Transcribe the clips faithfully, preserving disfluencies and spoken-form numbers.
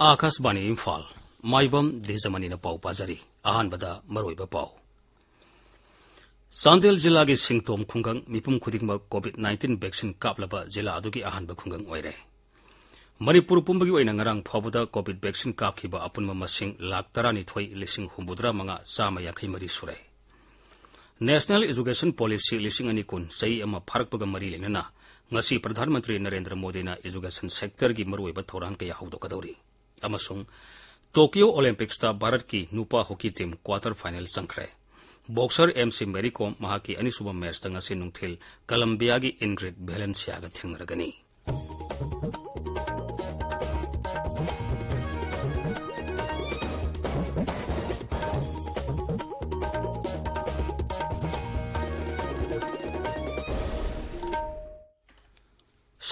ꯑꯥꯀꯥꯁꯕꯥꯅꯤ ꯏꯝꯐꯥꯜ, ꯃꯥꯏꯕꯝ ꯗꯦꯖꯃꯅꯤꯅ ꯄꯥꯎ ꯄꯥꯖꯔꯤ꯫ ꯑꯍꯥꯟꯕꯗ ꯃꯔꯨꯑꯣꯏꯕ ꯄꯥꯎ꯫ ꯆꯥꯟꯗꯦꯜ ꯖꯤꯂꯥꯒꯤ ꯁꯤꯡꯇꯣꯝ ꯈꯨꯡꯒꯪ ꯃꯤꯄꯨꯝ ꯈꯨꯗꯤꯡꯃꯛ ꯀꯣꯚꯤꯗ ꯅꯥꯏꯟꯇꯤꯟ ꯚꯦꯛꯁꯤꯟ ꯀꯥꯞꯂꯕ ꯖꯤꯂꯥ ꯑꯗꯨꯒꯤ ꯑꯍꯥꯟꯕ ꯈꯨꯡꯒꯪ ꯑꯣꯏꯔꯦ꯫ ꯃꯅꯤꯄꯨꯔ ꯄꯨꯝꯕꯒꯤ ꯑꯣꯏꯅ ꯉꯔꯥꯡ ꯐꯥꯎꯕꯗ ꯀꯣꯚꯤꯗ ꯚꯦꯛꯁꯤꯟ ꯀꯥꯞꯈꯤꯕ ꯑꯄꯨꯟꯕ ꯃꯁꯤꯡ ꯂꯥꯈ ꯇꯔꯥꯅꯤꯊꯣꯏ ꯂꯤꯁꯤꯡ ꯍꯨꯝꯐꯨꯇꯔꯥ ꯃꯉꯥ ꯆꯥꯝꯃ ꯌꯥꯡꯈꯩ ꯃꯔꯤ ꯁꯨꯔꯦ꯫ National Education Policy ꯂꯤꯁꯤꯡ ꯑꯅꯤ ꯀꯨꯟ ꯆꯍꯤ ꯑꯃ ꯐꯥꯔꯛꯄꯒ ꯃꯔꯤ ꯂꯩꯅꯅ ꯉꯁꯤ ꯄ꯭ꯔꯙꯥꯟ ꯃꯟꯇ꯭ꯔꯤ ꯅꯔꯦꯟꯗ꯭ꯔ ꯃꯣꯗꯤꯅ education sectorꯒꯤ ꯃꯔꯨꯑꯣꯏꯕ ꯊꯧꯔꯥꯡ ꯀꯌꯥ ꯍꯧꯗꯣꯛꯀꯗꯧꯔꯤ꯫ ꯑꯃꯁꯨꯡ ꯇꯣꯀꯤꯌꯣ ꯑꯣꯂꯤꯝꯄꯤꯛꯁꯇ ꯚꯥꯔꯠꯀꯤ ꯅꯨꯄꯥ ꯍꯣꯀꯤ ꯇꯤꯝ quarter final ꯆꯪꯈ꯭ꯔꯦ꯫ Boxer ꯑꯦꯝ ꯁꯤ ꯃꯦꯔꯤ ꯀꯣꯝ ꯃꯍꯥꯛꯀꯤ ꯑꯅꯤꯁꯨꯕ ꯃꯦꯆꯇ ꯉꯁꯤ ꯅꯨꯡꯊꯤꯜ ꯀꯂꯝꯕꯤꯌꯥꯒꯤ ꯏꯟꯒ꯭ꯔꯤꯠ ꯚꯦꯂꯦꯟꯁꯤꯌꯥꯒ ꯊꯦꯡꯅꯔꯒꯅꯤ꯫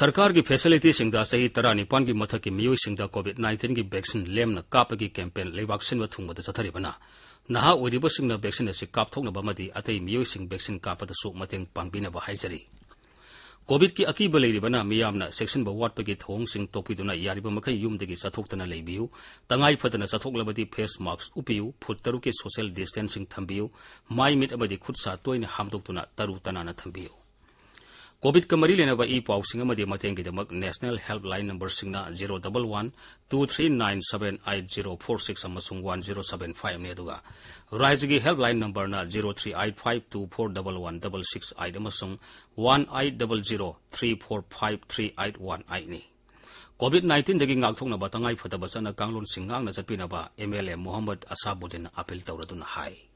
ꯁꯔꯀꯥꯔꯒꯤ facilityꯁꯤꯡꯗ ꯆꯍꯤ ꯇꯔꯥꯅꯤꯄꯥꯟꯒꯤ ꯃꯊꯛꯀꯤ ꯃꯤꯑꯣꯏꯁꯤꯡꯗ ꯀꯣꯚꯤꯗ ꯅꯥꯏꯟꯇꯤꯟꯒꯤ ꯚꯦꯛꯁꯤꯟ ꯂꯦꯝꯅ ꯀꯥꯞꯄꯒꯤ campaign ꯂꯩꯕꯥꯛ ꯁꯤꯟꯕ ꯊꯨꯡꯕꯗ ꯆꯠꯊꯔꯤꯕꯅ ꯅꯍꯥ ꯑꯣꯏꯔꯤꯕꯁꯤꯡꯅ ꯚꯦꯛꯁꯤꯟ ꯑꯁꯤ ꯀꯥꯞꯊꯣꯛꯅꯕ ꯑꯃꯗꯤ ꯑꯇꯩ ꯃꯤꯑꯣꯏꯁꯤꯡ ꯚꯦꯛꯁꯤꯟ ꯀꯥꯞꯄꯗꯁꯨ ꯃꯇꯦꯡ ꯄꯥꯡꯕꯤꯅꯕ ꯍꯥꯏꯖꯔꯤ꯫ ꯀꯣꯚꯤꯗꯀꯤ ꯑꯀꯤꯕ ꯂꯩꯔꯤꯕꯅ ꯃꯤꯌꯥꯝꯅ ꯆꯦꯛꯁꯤꯟꯕ ꯋꯥꯠꯄꯒꯤ ꯊꯧꯑꯣꯡꯁꯤꯡ ꯇꯣꯛꯄꯤꯗꯨꯅ ꯌꯥꯔꯤꯕ ꯃꯈꯩ ꯌꯨꯝꯗꯒꯤ ꯆꯠꯊꯣꯛꯇꯅ ꯂꯩꯕꯤꯌꯨ꯫ ꯇꯉꯥꯏ ꯐꯗꯅ ꯆꯠꯊꯣꯛꯂꯕꯗꯤ face mask ꯎꯞꯄꯤꯌꯨ, ꯐꯨꯠ ꯇꯔꯨꯛꯀꯤ social distancing ꯊꯝꯕꯤꯌꯨ, ꯃꯥꯏ ꯃꯤꯠ ꯑꯃꯗꯤ ꯈꯨꯠ ꯁꯥ ꯇꯣꯏꯅ ꯍꯥꯝꯗꯣꯛꯇꯨꯅ ꯇꯔꯨ ꯇꯅꯥꯟꯅ ꯊꯝꯕꯤꯌꯨ꯫ ꯀꯣꯚꯤꯗꯀ ꯃꯔꯤ ꯂꯩꯅꯕ ꯏ ꯄꯥꯎꯁꯤꯡ ꯑꯃꯗꯤ ꯃꯇꯦꯡꯒꯤꯗꯃꯛ National Helpline numberꯁꯤꯡꯅ zero double one two three nine seven eight zero four six ꯑꯃꯁꯨꯡ one zero seven five ꯅꯤ, ꯑꯗꯨꯒ ꯔꯥꯖ꯭ꯌꯒꯤ helpline numberꯅ zero three eight five two four double one double six eight ꯑꯃꯁꯨꯡ one eight double zero three four five three eight one eight ꯅꯤ꯫ COVID ꯅꯥꯏꯟꯇꯤꯟꯗꯒꯤ ꯉꯥꯛꯊꯣꯛꯅꯕ ꯇꯉꯥꯏ ꯐꯗꯕ ꯆꯠꯅ ꯀꯥꯡꯂꯣꯟꯁꯤꯡ ꯉꯥꯛꯅ ꯆꯠꯄꯤꯅꯕ MLA ꯃꯣꯍꯝꯃꯗ ꯑꯁꯥꯕꯨꯗꯤꯟ appeal ꯇꯧꯔꯗꯨꯅ ꯍꯥꯏ꯫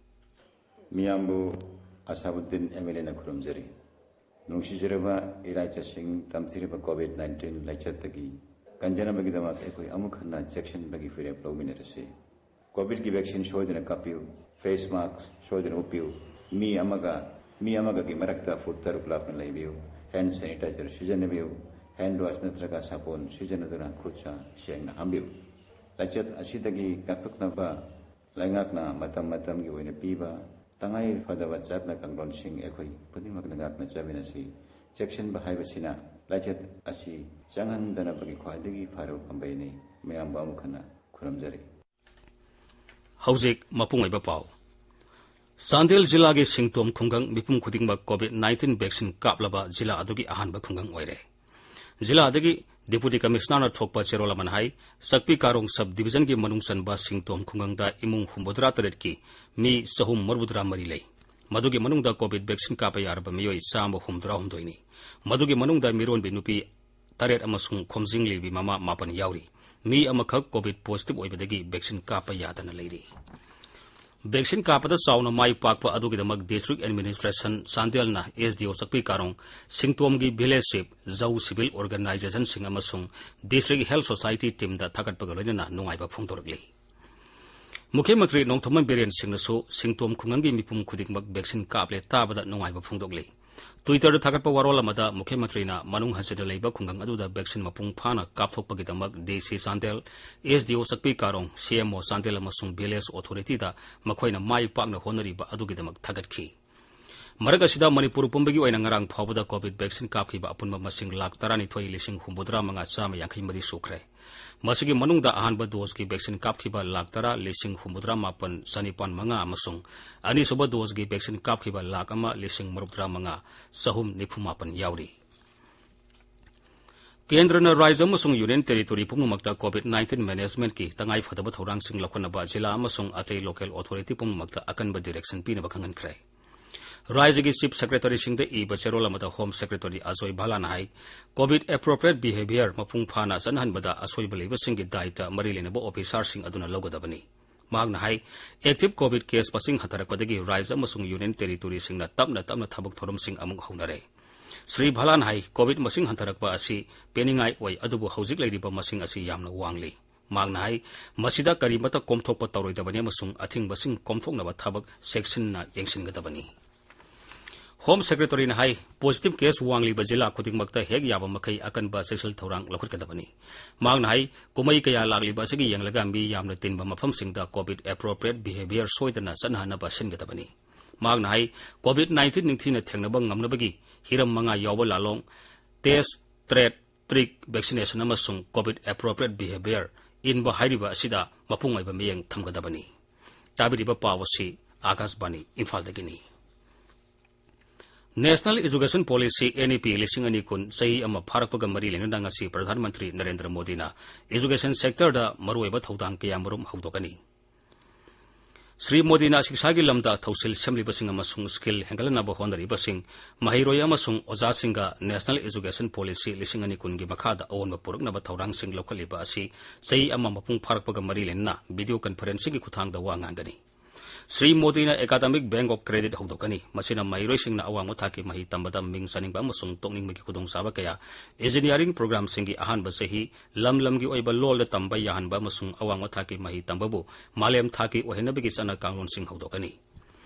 ꯃꯤꯌꯥꯝꯕꯨ ꯑꯁꯥꯕꯨꯗꯤꯟ MLAꯅ ꯈꯨꯔꯨꯝꯖꯔꯤ꯫ ꯅꯨꯡꯁꯤꯖꯔꯕ ꯏꯔꯥꯏꯆꯁꯤꯡ, ꯇꯝꯊꯤꯔꯕ ꯀꯣꯚꯤꯗ ꯅꯥꯏꯟꯇꯤꯟ ꯂꯥꯏꯆꯠꯇꯒꯤ ꯀꯟꯖꯅꯕꯒꯤꯗꯃꯛ ꯑꯩꯈꯣꯏ ꯑꯃꯨꯛ ꯍꯟꯅ ꯆꯦꯛꯁꯤꯟꯕꯒꯤ ꯐꯤꯔꯦꯞ ꯂꯧꯃꯤꯟꯅꯔꯁꯤ꯫ ꯀꯣꯚꯤꯗꯀꯤ ꯚꯦꯛꯁꯤꯟ ꯁꯣꯏꯗꯅ ꯀꯥꯞꯄꯤꯌꯨ, ꯐꯦꯁ ꯃꯥꯁꯛ ꯁꯣꯏꯗꯅ ꯎꯞꯄꯤꯌꯨ, ꯃꯤ ꯑꯃꯒ ꯃꯤ ꯑꯃꯒꯒꯤ ꯃꯔꯛꯇ ꯐꯨꯠ ꯇꯔꯨꯛ ꯂꯥꯞꯅ ꯂꯩꯕꯤꯌꯨ, ꯍꯦꯟ ꯁꯦꯅꯤꯇꯥꯏꯖꯔ ꯁꯤꯖꯤꯟꯅꯕꯤꯌꯨ, ꯍꯦꯟ ꯋꯥꯁ ꯅꯠꯇ꯭ꯔꯒ ꯁꯥꯄꯣꯟ ꯁꯤꯖꯤꯟꯅꯗꯨꯅ ꯈꯨꯠ ꯁꯥ ꯁꯦꯡꯅ ꯍꯥꯝꯕꯤꯌꯨ꯫ ꯂꯥꯏꯆꯠ ꯑꯁꯤꯗꯒꯤ ꯉꯥꯛꯊꯣꯛꯅꯕ ꯂꯩꯉꯥꯛꯅ ꯃꯇꯝ ꯃꯇꯝꯒꯤ ꯑꯣꯏꯅ ꯄꯤꯕ ꯇꯉꯥꯏ ꯐꯗꯕ ꯆꯠꯅ ꯀꯥꯡꯂꯣꯟꯁꯤꯡ ꯑꯩꯈꯣꯏ ꯈꯨꯗꯤꯡꯃꯛꯅ ꯉꯥꯛꯅ ꯆꯠꯃꯤꯟꯅꯁꯤ꯫ ꯆꯦꯛꯁꯤꯟꯕ ꯍꯥꯏꯕꯁꯤꯅ ꯂꯥꯏꯆꯠ ꯑꯁꯤ ꯆꯪꯍꯟꯗꯅꯕꯒꯤ ꯈ꯭ꯋꯥꯏꯗꯒꯤ ꯐꯔꯕ ꯄꯥꯝꯕꯩꯅꯤ꯫ ꯃꯌꯥꯝꯕꯨ ꯑꯃꯨꯛ ꯍꯟꯅ ꯈꯨꯔꯨꯝꯖꯔꯤ꯫ ꯍꯧꯖꯤꯛ ꯃꯄꯨꯡ ꯑꯣꯏꯕ ꯄꯥꯎ꯫ ꯆꯥꯟꯗꯦꯜ ꯖꯤꯂꯥꯒꯤ ꯁꯤꯡꯇꯣꯝ ꯈꯨꯡꯒꯪ ꯃꯤꯄꯨꯝ ꯈꯨꯗꯤꯡꯃꯛ COVID nineteen vaccine ꯀꯥꯞꯂꯕ ꯖꯤꯂꯥ ꯑꯗꯨꯒꯤ ꯑꯍꯥꯟꯕ ꯈꯨꯡꯒꯪ ꯑꯣꯏꯔꯦ꯫ ꯖꯤꯂꯥ ꯑꯗꯨꯒꯤ Deputy Commissionerꯅ ꯊꯣꯛꯄ ꯆꯦꯔꯣꯜ ꯑꯃꯅ ꯍꯥꯏ, ꯆꯥꯛꯄꯤ ꯀꯥꯔꯣꯡ sub divisionꯒꯤ ꯃꯅꯨꯡ ꯆꯟꯕ ꯁꯤꯡꯇꯣꯝ ꯈꯨꯡꯒꯪꯗ ꯏꯃꯨꯡ ꯍꯨꯝꯐꯨꯇꯔꯥ ꯇꯔꯦꯠꯀꯤ ꯃꯤ ꯆꯍꯨꯝ ꯃꯔꯤꯐꯨꯇꯔꯥ ꯃꯔꯤ ꯂꯩ꯫ ꯃꯗꯨꯒꯤ ꯃꯅꯨꯡꯗ COVID vaccine ꯀꯥꯞꯄ ꯌꯥꯔꯕ ꯃꯤꯑꯣꯏ ꯆꯥꯝꯃ ꯍꯨꯝꯐꯨꯇꯔꯥ ꯍꯨꯝꯗꯣꯏꯅꯤ꯫ ꯃꯗꯨꯒꯤ ꯃꯅꯨꯡꯗ ꯃꯤꯔꯣꯟꯕꯤ ꯅꯨꯄꯤ ꯇꯔꯦꯠ ꯑꯃꯁꯨꯡ ꯈꯣꯝꯖꯤꯡꯂꯤꯕꯤ ꯃꯃꯥ ꯃꯥꯄꯟ ꯌꯥꯎꯔꯤ꯫ ꯃꯤ ꯑꯃꯈꯛ COVID positive ꯑꯣꯏꯕꯗꯒꯤ vaccine ꯀꯥꯞꯄ ꯌꯥꯗꯅ ꯂꯩꯔꯤ꯫ Vaccine ꯀꯥꯞꯄꯗ ꯆꯥꯎꯅ ꯃꯥꯏ ꯄꯥꯛꯄ ꯑꯗꯨꯒꯤꯗꯃꯛ District Administration ꯆꯥꯟꯗꯦꯜꯅ SDO ꯆꯥꯛꯄꯤ ꯀꯥꯔꯣꯡ, ꯁꯤꯡꯇꯣꯝꯒꯤ village chief, ꯖꯧ civil organizationꯁꯤꯡ ꯑꯃꯁꯨꯡ District Health Society teamꯗ ꯊꯥꯒꯠꯄꯒ ꯂꯣꯏꯅꯅ ꯅꯨꯡꯉꯥꯏꯕ ꯐꯣꯡꯗꯣꯔꯛꯂꯤ꯫ ꯃꯨꯈ꯭ꯌ ꯃꯟꯇ꯭ꯔꯤ ꯅꯣꯡꯊꯣꯝꯕꯝ ꯕꯤꯔꯦꯟ ꯁꯤꯡꯅꯁꯨ ꯁꯤꯡꯇꯣꯝ ꯈꯨꯡꯒꯪꯒꯤ ꯃꯤꯄꯨꯝ ꯈꯨꯗꯤꯡꯃꯛ vaccine ꯀꯥꯞꯂꯦ ꯇꯥꯕꯗ ꯅꯨꯡꯉꯥꯏꯕ ꯐꯣꯡꯗꯣꯛꯂꯤ꯫ Twitterꯗ ꯊꯥꯒꯠꯄ ꯋꯥꯔꯣꯜ ꯑꯃꯗ ꯃꯨꯈ꯭ꯌ ꯃꯟꯇ꯭ꯔꯤꯅ ꯃꯅꯨꯡ ꯍꯟꯖꯤꯟꯅ ꯂꯩꯕ ꯈꯨꯡꯒꯪ ꯑꯗꯨꯗ vaccine ꯃꯄꯨꯡ ꯐꯥꯅ ꯀꯥꯞꯊꯣꯛꯄꯒꯤꯗꯃꯛ DC ꯆꯥꯟꯗꯦꯜ, SDO ꯆꯥꯛꯄꯤ ꯀꯥꯔꯣꯡ, CMO ꯆꯥꯟꯗꯦꯜ ꯑꯃꯁꯨꯡ village authorityꯗ ꯃꯈꯣꯏꯅ ꯃꯥꯏ ꯄꯥꯛꯅ ꯍꯣꯠꯅꯔꯤꯕ ꯑꯗꯨꯒꯤꯗꯃꯛ ꯊꯥꯒꯠꯈꯤ꯫ ꯃꯔꯛ ꯑꯁꯤꯗ ꯃꯅꯤꯄꯨꯔ ꯄꯨꯝꯕꯒꯤ ꯑꯣꯏꯅ ꯉꯔꯥꯡ ꯐꯥꯎꯕꯗ COVID vaccine ꯀꯥꯞꯈꯤꯕ ꯑꯄꯨꯟꯕ ꯃꯁꯤꯡ ꯂꯥꯈ ꯇꯔꯥꯅꯤꯊꯣꯏ ꯂꯤꯁꯤꯡ ꯍꯨꯝꯐꯨꯇꯔꯥ ꯃꯉꯥ ꯆꯥꯝꯃ ꯌꯥꯡꯈꯩ ꯃꯔꯤ ꯁꯨꯈ꯭ꯔꯦ꯫ ꯃꯁꯤꯒꯤ ꯃꯅꯨꯡꯗ ꯑꯍꯥꯟꯕ doseꯀꯤ vaccine ꯀꯥꯞꯈꯤꯕ ꯂꯥꯈ ꯇꯔꯥ ꯂꯤꯁꯤꯡ ꯍꯨꯝꯐꯨꯇꯔꯥ ꯃꯥꯄꯟ ꯆꯅꯤꯄꯥꯟ ꯃꯉꯥ ꯑꯃꯁꯨꯡ ꯑꯅꯤꯁꯨꯕ doseꯀꯤ vaccine ꯀꯥꯞꯈꯤꯕ ꯂꯥꯈ ꯑꯃ ꯂꯤꯁꯤꯡ ꯃꯔꯤꯐꯨꯇꯔꯥ ꯃꯉꯥ ꯆꯍꯨꯝ ꯅꯤꯐꯨ ꯃꯥꯄꯟ ꯌꯥꯎꯔꯤ꯫ ꯀꯦꯟꯗ꯭ꯔꯅ ꯔꯥꯖ꯭ꯌ ꯑꯃꯁꯨꯡ Union Territory ꯄꯨꯝꯅꯃꯛꯇ COVID nineteen managementꯀꯤ ꯇꯉꯥꯏ ꯐꯗꯕ ꯊꯧꯔꯥꯡꯁꯤꯡ ꯂꯧꯈꯠꯅꯕ ꯖꯤꯂꯥ ꯑꯃꯁꯨꯡ ꯑꯇꯩ local authority ꯄꯨꯝꯅꯃꯛꯇ ꯑꯀꯟꯕ direction ꯄꯤꯅꯕ ꯈꯪꯍꯟꯈ꯭ꯔꯦ꯫ ꯔꯥꯖ꯭ꯌꯒꯤ Chief Secretaryꯁꯤꯡꯗ ꯏꯕ ꯆꯦꯔꯣꯜ ꯑꯃꯗ Home Secretary ꯑꯖꯣꯏ ꯚꯥꯂꯥꯅ ꯍꯥꯏ, COVID appropriate behavior ꯃꯄꯨꯡ ꯐꯥꯅ ꯆꯠꯅꯍꯟꯕꯗ ꯑꯁꯣꯏꯕ ꯂꯩꯕꯁꯤꯡꯒꯤ ꯗꯥꯏꯇ ꯃꯔꯤ ꯂꯩꯅꯕ officerꯁꯤꯡ ꯑꯗꯨꯅ ꯂꯧꯒꯗꯕꯅꯤ꯫ ꯃꯍꯥꯛꯅ ꯍꯥꯏ, active COVID case ꯃꯁꯤꯡ ꯍꯟꯊꯔꯛꯄꯗꯒꯤ ꯔꯥꯖ꯭ꯌ ꯑꯃꯁꯨꯡ Union Territoryꯁꯤꯡꯅ ꯇꯞꯅ ꯇꯞꯅ ꯊꯕꯛ ꯊꯧꯔꯝꯁꯤꯡ ꯑꯃꯨꯛ ꯍꯧꯅꯔꯦ꯫ ꯁ꯭ꯔꯤ ꯚꯥꯂꯥꯅ ꯍꯥꯏ, COVID ꯃꯁꯤꯡ ꯍꯟꯊꯔꯛꯄ ꯑꯁꯤ ꯄꯦꯟꯅꯤꯡꯉꯥꯏ ꯑꯣꯏ, ꯑꯗꯨꯕꯨ ꯍꯧꯖꯤꯛ ꯂꯩꯔꯤꯕ ꯃꯁꯤꯡ ꯑꯁꯤ ꯌꯥꯝꯅ ꯋꯥꯡꯂꯤ꯫ ꯃꯍꯥꯛꯅ ꯍꯥꯏ, ꯃꯁꯤꯗ ꯀꯔꯤꯃꯠꯇ ꯀꯣꯝꯊꯣꯛꯄ ꯇꯧꯔꯣꯏꯗꯕꯅꯤ ꯑꯃꯁꯨꯡ ꯑꯊꯤꯡꯕꯁꯤꯡ ꯀꯣꯝꯊꯣꯛꯅꯕ ꯊꯕꯛ ꯆꯦꯛꯁꯤꯟꯅ ꯌꯦꯡꯁꯤꯟꯒꯗꯕꯅꯤ꯫ Home Secretaryꯅ ꯍꯥꯏ, positive case ꯋꯥꯡꯂꯤꯕ ꯖꯤꯂꯥ ꯈꯨꯗꯤꯡꯃꯛꯇ ꯍꯦꯛ ꯌꯥꯕ ꯃꯈꯩ ꯑꯀꯟꯕ ꯆꯦꯛꯁꯤꯜ ꯊꯧꯔꯥꯡ ꯂꯧꯈꯠꯀꯗꯕꯅꯤ꯫ ꯃꯍꯥꯛꯅ ꯍꯥꯏ, ꯀꯨꯝꯍꯩ ꯀꯌꯥ ꯂꯥꯛꯂꯤꯕ ꯑꯁꯤꯒꯤ ꯌꯦꯡꯂꯒ ꯃꯤ ꯌꯥꯝꯅ ꯇꯤꯟꯕ ꯃꯐꯝꯁꯤꯡꯗ COVID appropriate behavior ꯁꯣꯏꯗꯅ ꯆꯠꯅꯍꯟꯅꯕ ꯁꯤꯟꯒꯗꯕꯅꯤ꯫ ꯃꯍꯥꯛꯅ ꯍꯥꯏ, COVID nineteen ꯅꯤꯡꯊꯤꯅ ꯊꯦꯡꯅꯕ ꯉꯝꯅꯕꯒꯤ ꯍꯤꯔꯝ ꯃꯉꯥ ꯌꯥꯎꯕ ꯂꯥꯂꯣꯡ test, treat, trick, vaccination ꯑꯃꯁꯨꯡ COVID appropriate behavior ꯏꯟꯕ ꯍꯥꯏꯔꯤꯕ ꯑꯁꯤꯗ ꯃꯄꯨꯡ ꯑꯣꯏꯕ ꯃꯤꯠꯌꯦꯡ ꯊꯝꯒꯗꯕꯅꯤ꯫ ꯇꯥꯕꯤꯔꯤꯕ ꯄꯥꯎ ꯑꯁꯤ ꯑꯥꯀꯥꯁꯕꯥꯅꯤ ꯏꯝꯐꯥꯜꯗꯒꯤꯅꯤ꯫ National Education Policy, N E P, ꯂꯤꯁꯤꯡ ꯑꯅꯤ ꯀꯨꯟ ꯆꯍꯤ ꯑꯃ ꯐꯥꯔꯛꯄꯒ ꯃꯔꯤ ꯂꯩꯅꯅ ꯉꯁꯤ ꯄ꯭ꯔꯙꯥꯟ ꯃꯟꯇ꯭ꯔꯤ ꯅꯔꯦꯟꯗ꯭ꯔ ꯃꯣꯗꯤꯅ education sector ꯗ ꯃꯔꯨꯑꯣꯏꯕ ꯊꯧꯗꯥꯡ ꯀꯌꯥꯃꯔꯨꯝ ꯍꯧꯗꯣꯛꯀꯅꯤ꯫ ꯁ꯭ꯔꯤ ꯃꯣꯗꯤꯅ ꯁꯤꯛꯁꯥꯒꯤ ꯂꯝꯗ ꯊꯧꯁꯤꯜ ꯁꯦꯝꯂꯤꯕꯁꯤꯡ ꯑꯃꯁꯨꯡ skill ꯍꯦꯟꯒꯠꯍꯟꯅꯕ ꯍꯣꯠꯅꯔꯤꯕꯁꯤꯡ, ꯃꯍꯩꯔꯣꯏ ꯑꯃꯁꯨꯡ ꯑꯣꯖꯥꯁꯤꯡꯒ National Education Policy ꯂꯤꯁꯤꯡ ꯑꯅꯤ ꯀꯨꯟꯒꯤ ꯃꯈꯥꯗ ꯑꯑꯣꯟꯕ ꯄꯨꯔꯛꯅꯕ ꯊꯧꯔꯥꯡꯁꯤꯡ ꯂꯧꯈꯠꯂꯤꯕ ꯑꯁꯤ ꯆꯍꯤ ꯑꯃ ꯃꯄꯨꯡ ꯐꯥꯔꯛꯄꯒ ꯃꯔꯤ ꯂꯩꯅꯅ video conferencing ꯒꯤ ꯈꯨꯠꯊꯥꯡꯗ ꯋꯥ ꯉꯥꯡꯒꯅꯤ꯫ ꯁ꯭ꯔꯤ ꯃꯣꯗꯤꯅ Academic Bank of Credit ꯍꯧꯗꯣꯛꯀꯅꯤ꯫ ꯃꯁꯤꯅ ꯃꯍꯩꯔꯣꯏꯁꯤꯡꯅ ꯑꯋꯥꯡꯕ ꯊꯥꯛꯀꯤ ꯃꯍꯩ ꯇꯝꯕꯗ ꯃꯤꯡ ꯆꯟꯅꯤꯡꯕ ꯑꯃꯁꯨꯡ ꯇꯣꯛꯅꯤꯡꯕꯒꯤ ꯈꯨꯗꯣꯡꯆꯥꯕ ꯀꯌꯥ, engineering program ꯁꯤꯡꯒꯤ ꯑꯍꯥꯟꯕ ꯆꯍꯤ, ꯂꯝ ꯂꯝꯒꯤ ꯑꯣꯏꯕ ꯂꯣꯜꯗ ꯇꯝꯕ ꯌꯥꯍꯟꯕ ꯑꯃꯁꯨꯡ ꯑꯋꯥꯡꯕ ꯊꯥꯛꯀꯤ ꯃꯍꯩ ꯇꯝꯕꯕꯨ ꯃꯥꯂꯦꯝ ꯊꯥꯛꯀꯤ ꯑꯣꯏꯍꯟꯅꯕꯒꯤ ꯆꯠꯅ ꯀꯥꯡꯂꯣꯟꯁꯤꯡ ꯍꯧꯗꯣꯛꯀꯅꯤ꯫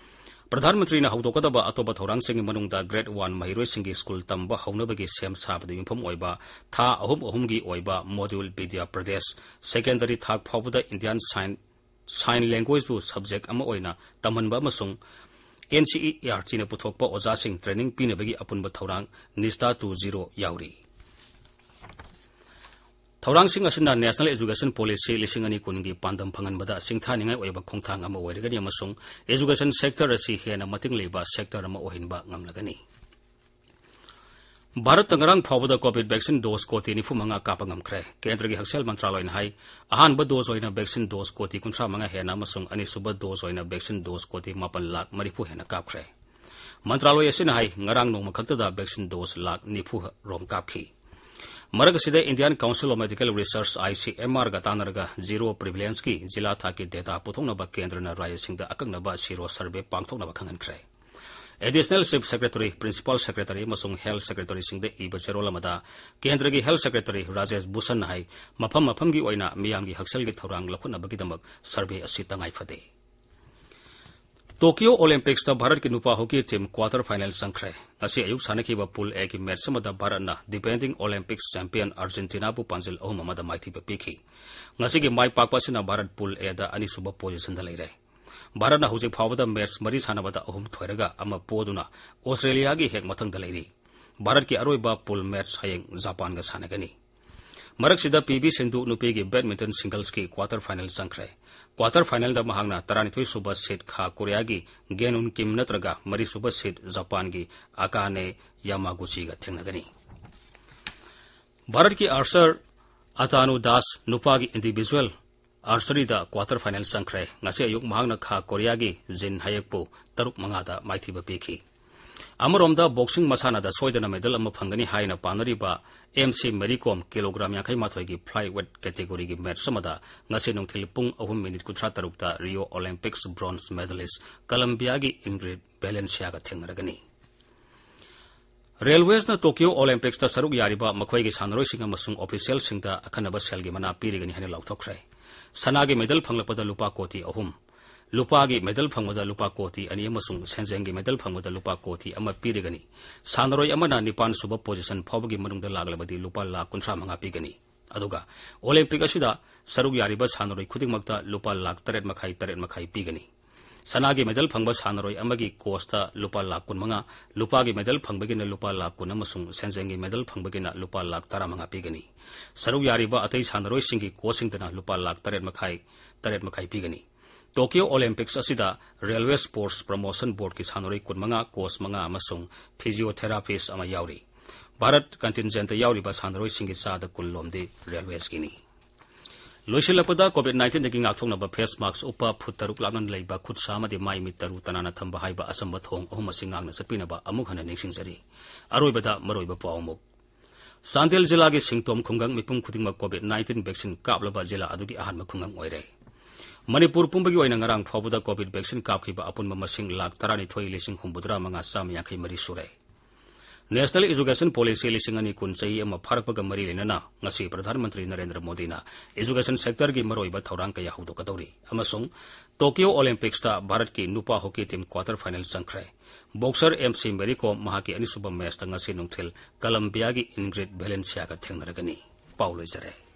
ꯄ꯭ꯔꯙꯥꯟ ꯃꯟꯇ꯭ꯔꯤꯅ ꯍꯧꯗꯣꯛꯀꯗꯕ ꯑꯇꯣꯞꯄ ꯊꯧꯔꯥꯡꯁꯤꯡꯒꯤ ꯃꯅꯨꯡꯗ grade one ꯃꯍꯩꯔꯣꯏꯁꯤꯡꯒꯤ ꯁ꯭ꯀꯨꯜ ꯇꯝꯕ ꯍꯧꯅꯕꯒꯤ ꯁꯦꯝ ꯁꯥꯕꯗ ꯌꯨꯝꯐꯝ ꯑꯣꯏꯕ ꯊꯥ ꯑꯍꯨꯝ ꯑꯍꯨꯝꯒꯤ ꯑꯣꯏꯕ module Vidya Pradesh, secondary ꯊꯥꯛ ꯐꯥꯎꯕꯗ Indian Sign, Sign Language ꯕꯨ subject ꯑꯃ ꯑꯣꯏꯅ ꯇꯝꯍꯟꯕ ꯑꯃꯁꯨꯡ N C E R T ꯅ ꯄꯨꯊꯣꯛꯄ ꯑꯣꯖꯥꯁꯤꯡ training ꯄꯤꯅꯕꯒꯤ ꯑꯄꯨꯟꯕ ꯊꯧꯔꯥꯡ Nishta two zero ꯌꯥꯎꯔꯤ꯫ ꯊꯧꯔꯥꯡꯁꯤꯡ ꯑꯁꯤꯅ National Education Policy ꯂꯤꯁꯤꯡ ꯑꯅꯤ ꯀꯨꯟꯒꯤ ꯄꯥꯟꯗꯝ ꯐꯪꯍꯟꯕꯗ ꯁꯤꯡꯊꯥꯅꯤꯡꯉꯥꯏ ꯑꯣꯏꯕ ꯈꯣꯡꯊꯥꯡ ꯑꯃ ꯑꯣꯏꯔꯒꯅꯤ ꯑꯃꯁꯨꯡ education sector ꯑꯁꯤ ꯍꯦꯟꯅ ꯃꯇꯤꯡ ꯂꯩꯕ sector ꯑꯃ ꯑꯣꯏꯍꯟꯕ ꯉꯝꯂꯒꯅꯤ꯫ ꯚꯥꯔꯠꯇ ꯉꯔꯥꯡ ꯐꯥꯎꯕꯗ COVID vaccine dose ꯀꯣꯇꯤ ꯅꯤꯐꯨ ꯃꯉꯥ ꯀꯥꯞꯄ ꯉꯝꯈ꯭ꯔꯦ꯫ ꯀꯦꯟꯗ꯭ꯔꯒꯤ ꯍꯛꯁꯦꯜ ꯃꯟꯇ꯭ꯔꯥꯂꯣꯏꯅ ꯍꯥꯏ, ꯑꯍꯥꯟꯕ dose ꯑꯣꯏꯅ vaccine dose ꯀꯣꯇꯤ ꯀꯨꯟꯊ꯭ꯔꯥ ꯃꯉꯥ ꯍꯦꯟꯅ ꯑꯃꯁꯨꯡ ꯑꯅꯤꯁꯨꯕ dose ꯑꯣꯏꯅ vaccine dose ꯀꯣꯇꯤ ꯃꯥꯄꯟ ꯂꯥꯈ ꯃꯔꯤꯐꯨ ꯍꯦꯟꯅ ꯀꯥꯞꯈ꯭ꯔꯦ꯫ ꯃꯟꯇ꯭ꯔꯥꯂꯣꯏ ꯑꯁꯤꯅ ꯍꯥꯏ, ꯉꯔꯥꯡ ꯅꯣꯡꯃ ꯈꯛꯇꯗ vaccine dose ꯂꯥꯈ ꯅꯤꯐꯨ ꯔꯣꯝ ꯀꯥꯞꯈꯤ꯫ ꯃꯔꯛ ꯑꯁꯤꯗ Indian Council of Medical Research, I C M R ꯒ ꯇꯥꯟꯅꯔꯒ zero prevalence ꯀꯤ ꯖꯤꯂꯥ ꯊꯥꯛꯀꯤ data ꯄꯨꯊꯣꯛꯅꯕ ꯀꯦꯟꯗ꯭ꯔꯅ ꯔꯥꯖ꯭ꯌꯁꯤꯡꯗ ꯑꯀꯛꯅꯕ sero survey ꯄꯥꯡꯊꯣꯛꯅꯕ ꯈꯪꯍꯟꯈ꯭ꯔꯦ꯫ Additional Chief Secretary, Principal Secretary ꯑꯃꯁꯨꯡ Health Secretary ꯁꯤꯡꯗ ꯏꯕ ꯆꯦꯔꯣꯜ ꯑꯃꯗ ꯀꯦꯟꯗ꯭ꯔꯒꯤ Health Secretary ꯔꯥꯖꯦꯁ ꯚꯨꯁꯟꯅ ꯍꯥꯏ, ꯃꯐꯝ ꯃꯐꯝꯒꯤ ꯑꯣꯏꯅ ꯃꯤꯌꯥꯝꯒꯤ ꯍꯛꯁꯦꯜꯒꯤ ꯊꯧꯔꯥꯡ ꯂꯧꯈꯠꯅꯕꯒꯤꯗꯃꯛ survey ꯑꯁꯤ ꯇꯉꯥꯏ ꯐꯗꯦ꯫ Tokyo Olympics ꯇ ꯚꯥꯔꯠꯀꯤ ꯅꯨꯄꯥ hockey team quarter final ꯆꯪꯈ꯭ꯔꯦ꯫ ꯉꯁꯤ ꯑꯌꯨꯛ ꯁꯥꯟꯅꯈꯤꯕ Pool A ꯒꯤ match ꯑꯃꯗ ꯚꯥꯔꯠꯅ defending Olympics champion Argentina ꯕꯨ ꯄꯥꯟꯖꯤꯜ ꯑꯍꯨꯝ ꯑꯃꯗ ꯃꯥꯏꯊꯤꯕ ꯄꯤꯈꯤ꯫ ꯉꯁꯤꯒꯤ ꯃꯥꯏ ꯄꯥꯛꯄ ꯑꯁꯤꯅ ꯚꯥꯔꯠ Pool A ꯗ ꯑꯅꯤꯁꯨꯕ position ꯗ ꯂꯩꯔꯦ꯫ ꯚꯥꯔꯠꯅ ꯍꯧꯖꯤꯛ ꯐꯥꯎꯕꯗ match ꯃꯔꯤ ꯁꯥꯟꯅꯕꯗ ꯑꯍꯨꯝ ꯊꯣꯏꯔꯒ ꯑꯃ ꯄꯣꯗꯨꯅ ꯑꯣꯁꯇ꯭ꯔꯦꯂꯤꯌꯥꯒꯤ ꯍꯦꯛ ꯃꯊꯪꯗ ꯂꯩꯔꯤ꯫ ꯚꯥꯔꯠꯀꯤ ꯑꯔꯣꯏꯕ pool match ꯍꯌꯦꯡ ꯖꯄꯥꯟꯒ ꯁꯥꯟꯅꯒꯅꯤ꯫ ꯃꯔꯛꯁꯤꯗ ꯄꯤ ꯚꯤ ꯁꯤꯟꯙꯨ ꯅꯨꯄꯤꯒꯤ badminton singlesꯀꯤ quarter final ꯆꯪꯈ꯭ꯔꯦ꯫ Quarter finalꯗ ꯃꯍꯥꯛꯅ ꯇꯔꯥꯅꯤꯊꯣꯏ ꯁꯨꯕ seed ꯈꯥ ꯀꯣꯔꯤꯌꯥꯒꯤ ꯒꯦꯟ ꯎꯟ ꯀꯤꯝ ꯅꯠꯇ꯭ꯔꯒ ꯃꯔꯤ ꯁꯨꯕ seed ꯖꯄꯥꯟꯒꯤ ꯑꯀꯥꯅꯦ ꯌꯥꯃꯥꯒꯨꯆꯤꯒ ꯊꯦꯡꯅꯒꯅꯤ꯫ ꯚꯥꯔꯠꯀꯤ archer ꯑꯇꯥꯅꯨ ꯗꯥꯁ ꯅꯨꯄꯥꯒꯤ individual archeryꯗ quarter final ꯆꯪꯈ꯭ꯔꯦ꯫ ꯉꯁꯤ ꯑꯌꯨꯛ ꯃꯍꯥꯛꯅ ꯈꯥ ꯀꯣꯔꯤꯌꯥꯒꯤ ꯖꯤꯟ ꯍꯌꯦꯛꯄꯨ ꯇꯔꯨꯛ ꯃꯉꯥꯗ ꯃꯥꯏꯊꯤꯕ ꯄꯤꯈꯤ꯫ ꯑꯃꯔꯣꯝꯗ boxing ꯃꯁꯥꯟꯅꯗ ꯁꯣꯏꯗꯅ medal ꯑꯃ ꯐꯪꯒꯅꯤ ꯍꯥꯏꯅ ꯄꯥꯅꯔꯤꯕ ꯑꯦꯝ ꯁꯤ ꯃꯦꯔꯤ ꯀꯣꯝ kilogram ꯌꯥꯡꯈꯩ ꯃꯥꯊꯣꯏꯒꯤ fly weight categoryꯒꯤ match ꯑꯃꯗ ꯉꯁꯤ ꯅꯨꯡꯊꯤꯜ ꯄꯨꯡ ꯑꯍꯨꯝ minute ꯀꯨꯟꯊ꯭ꯔꯥ ꯇꯔꯨꯛꯇ Rio Olympics bronze medalist ꯀꯂꯝꯕꯤꯌꯥꯒꯤ ꯏꯟꯒ꯭ꯔꯤꯠ ꯚꯦꯂꯦꯟꯁꯤꯌꯥꯒ ꯊꯦꯡꯅꯔꯒꯅꯤ꯫ Railwaysꯅ Tokyo Olympicsꯇ ꯁꯔꯨꯛ ꯌꯥꯔꯤꯕ ꯃꯈꯣꯏꯒꯤ ꯁꯥꯟꯅꯔꯣꯏꯁꯤꯡ ꯑꯃꯁꯨꯡ officialꯁꯤꯡꯗ ꯑꯈꯟꯅꯕ ꯁꯦꯜꯒꯤ ꯃꯅꯥ ꯄꯤꯔꯒꯅꯤ ꯍꯥꯏꯅ ꯂꯥꯎꯊꯣꯛꯈ꯭ꯔꯦ꯫ ꯁꯅꯥꯒꯤ medal ꯐꯪꯂꯛꯄꯗ ꯂꯨꯄꯥ ꯀꯣꯇꯤ ꯑꯍꯨꯝ, ꯂꯨꯄꯥꯒꯤ medal ꯐꯪꯕꯗ ꯂꯨꯄꯥ ꯀꯣꯇꯤ ꯑꯅꯤ ꯑꯃꯁꯨꯡ ꯁꯦꯟꯖꯦꯡꯒꯤ medal ꯐꯪꯕꯗ ꯂꯨꯄꯥ ꯀꯣꯇꯤ ꯑꯃ ꯄꯤꯔꯒꯅꯤ꯫ ꯁꯥꯟꯅꯔꯣꯏ ꯑꯃꯅ ꯅꯤꯄꯥꯟ ꯁꯨꯕ position ꯐꯥꯎꯕꯒꯤ ꯃꯅꯨꯡꯗ ꯂꯥꯛꯂꯕꯗꯤ ꯂꯨꯄꯥ ꯂꯥꯈ ꯀꯨꯟꯊ꯭ꯔꯥ ꯃꯉꯥ ꯄꯤꯒꯅꯤ꯫ ꯑꯗꯨꯒ Olympic ꯑꯁꯤꯗ ꯁꯔꯨꯛ ꯌꯥꯔꯤꯕ ꯁꯥꯟꯅꯔꯣꯏ ꯈꯨꯗꯤꯡꯃꯛꯇ ꯂꯨꯄꯥ ꯂꯥꯈ ꯇꯔꯦꯠ ꯃꯈꯥꯏ, ꯇꯔꯦꯠ ꯃꯈꯥꯏ ꯄꯤꯒꯅꯤ꯫ ꯁꯅꯥꯒꯤ medal ꯐꯪꯕ ꯁꯥꯟꯅꯔꯣꯏ ꯑꯃꯒꯤ coachꯇ ꯂꯨꯄꯥ ꯂꯥꯈ ꯀꯨꯟꯃꯉꯥ, ꯂꯨꯄꯥꯒꯤ medal ꯐꯪꯕꯒꯤꯅ ꯂꯨꯄꯥ ꯂꯥꯈ ꯀꯨꯟ ꯑꯃꯁꯨꯡ ꯁꯦꯟꯖꯦꯡꯒꯤ medal ꯐꯪꯕꯒꯤꯅ ꯂꯨꯄꯥ ꯂꯥꯈ ꯇꯔꯥꯃꯉꯥ ꯄꯤꯒꯅꯤ꯫ ꯁꯔꯨꯛ ꯌꯥꯔꯤꯕ ꯑꯇꯩ ꯁꯥꯟꯅꯔꯣꯏꯁꯤꯡꯒꯤ coachꯁꯤꯡꯗꯅ ꯂꯨꯄꯥ ꯂꯥꯈ ꯇꯔꯦꯠ ꯃꯈꯥꯏ, ꯇꯔꯦꯠ ꯃꯈꯥꯏ ꯄꯤꯒꯅꯤ꯫ Tokyo Olympics ꯑꯁꯤꯗ Railway Sports Promotion Boardꯀꯤ ꯁꯥꯟꯅꯔꯣꯏ ꯀꯨꯟꯃꯉꯥ, coach ꯃꯉꯥ ꯑꯃꯁꯨꯡ physiotherapist ꯑꯃ ꯌꯥꯎꯔꯤ꯫ ꯚꯥꯔꯠ contingentꯇ ꯌꯥꯎꯔꯤꯕ ꯁꯥꯟꯅꯔꯣꯏꯁꯤꯡꯒꯤ ꯆꯥꯗ ꯀꯨꯟ ꯂꯣꯝꯗꯤ Railwaysꯀꯤꯅꯤ꯫ ꯂꯣꯏꯁꯤꯜꯂꯛꯄꯗ COVID nineteenꯗꯒꯤ ꯉꯥꯛꯊꯣꯛꯅꯕ face mask ꯎꯞꯄ, ꯐꯨꯠ ꯇꯔꯨꯛ ꯂꯥꯞꯅ ꯂꯩꯕ, ꯈꯨꯠ ꯁꯥ ꯑꯃꯗꯤ ꯃꯥꯏ ꯃꯤꯠ ꯇꯔꯨ ꯇꯅꯥꯟꯅ ꯊꯝꯕ ꯍꯥꯏꯕ ꯑꯆꯝꯕ ꯊꯧꯑꯣꯡ ꯑꯍꯨꯝ ꯑꯁꯤ ꯉꯥꯛꯅ ꯆꯠꯄꯤꯅꯕ ꯑꯃꯨꯛ ꯍꯟꯅ ꯅꯤꯡꯁꯤꯡꯖꯔꯤ꯫ ꯑꯔꯣꯏꯕꯗ ꯃꯔꯨꯑꯣꯏꯕ ꯄꯥꯎ ꯑꯃꯨꯛ꯫ ꯆꯥꯟꯗꯦꯜ ꯖꯤꯂꯥꯒꯤ ꯁꯤꯡꯇꯣꯝ ꯈꯨꯡꯒꯪ ꯃꯤꯄꯨꯝ ꯈꯨꯗꯤꯡꯃꯛ COVID nineteen vaccine ꯀꯥꯞꯂꯕ ꯖꯤꯂꯥ ꯑꯗꯨꯒꯤ ꯑꯍꯥꯟꯕ ꯈꯨꯡꯒꯪ ꯑꯣꯏꯔꯦ꯫ ꯃꯅꯤꯄꯨꯔ ꯄꯨꯝꯕꯒꯤ ꯑꯣꯏꯅ ꯉꯔꯥꯡ ꯐꯥꯎꯕꯗ COVID vaccine ꯀꯥꯞꯈꯤꯕ ꯑꯄꯨꯟꯕ ꯃꯁꯤꯡ ꯂꯥꯈ ꯇꯔꯥꯅꯤꯊꯣꯏ ꯂꯤꯁꯤꯡ ꯍꯨꯝꯐꯨꯇꯔꯥ ꯃꯉꯥ ꯆꯥꯝꯃ ꯌꯥꯡꯈꯩ ꯃꯔꯤ ꯁꯨꯔꯦ꯫ National Education Policy ꯂꯤꯁꯤꯡ ꯑꯅꯤ ꯀꯨꯟ ꯆꯍꯤ ꯑꯃ ꯐꯥꯔꯛꯄꯒ ꯃꯔꯤ ꯂꯩꯅꯅ ꯉꯁꯤ ꯄ꯭ꯔꯙꯥꯟ ꯃꯟꯇ꯭ꯔꯤ ꯅꯔꯦꯟꯗ꯭ꯔ ꯃꯣꯗꯤꯅ education sectorꯒꯤ ꯃꯔꯨꯑꯣꯏꯕ ꯊꯧꯔꯥꯡ ꯀꯌꯥ ꯍꯧꯗꯣꯛꯀꯗꯧꯔꯤ ꯑꯃꯁꯨꯡ Tokyo Olympicsꯇ ꯚꯥꯔꯠꯀꯤ ꯅꯨꯄꯥ hockey team quarter final ꯆꯪꯈ꯭ꯔꯦ꯫ Boxer ꯑꯦꯝ ꯁꯤ ꯃꯦꯔꯤ ꯀꯣꯝ ꯃꯍꯥꯛꯀꯤ ꯑꯅꯤꯁꯨꯕ matchꯇ ꯉꯁꯤ ꯅꯨꯡꯊꯤꯜ ꯀꯂꯝꯕꯤꯌꯥꯒꯤ ꯏꯟꯒ꯭ꯔꯤꯠ ꯚꯦꯂꯦꯟꯁꯤꯌꯥꯒ ꯊꯦꯡꯅꯔꯒꯅꯤ꯫ ꯄꯥꯎ ꯂꯣꯏꯖꯔꯦ꯫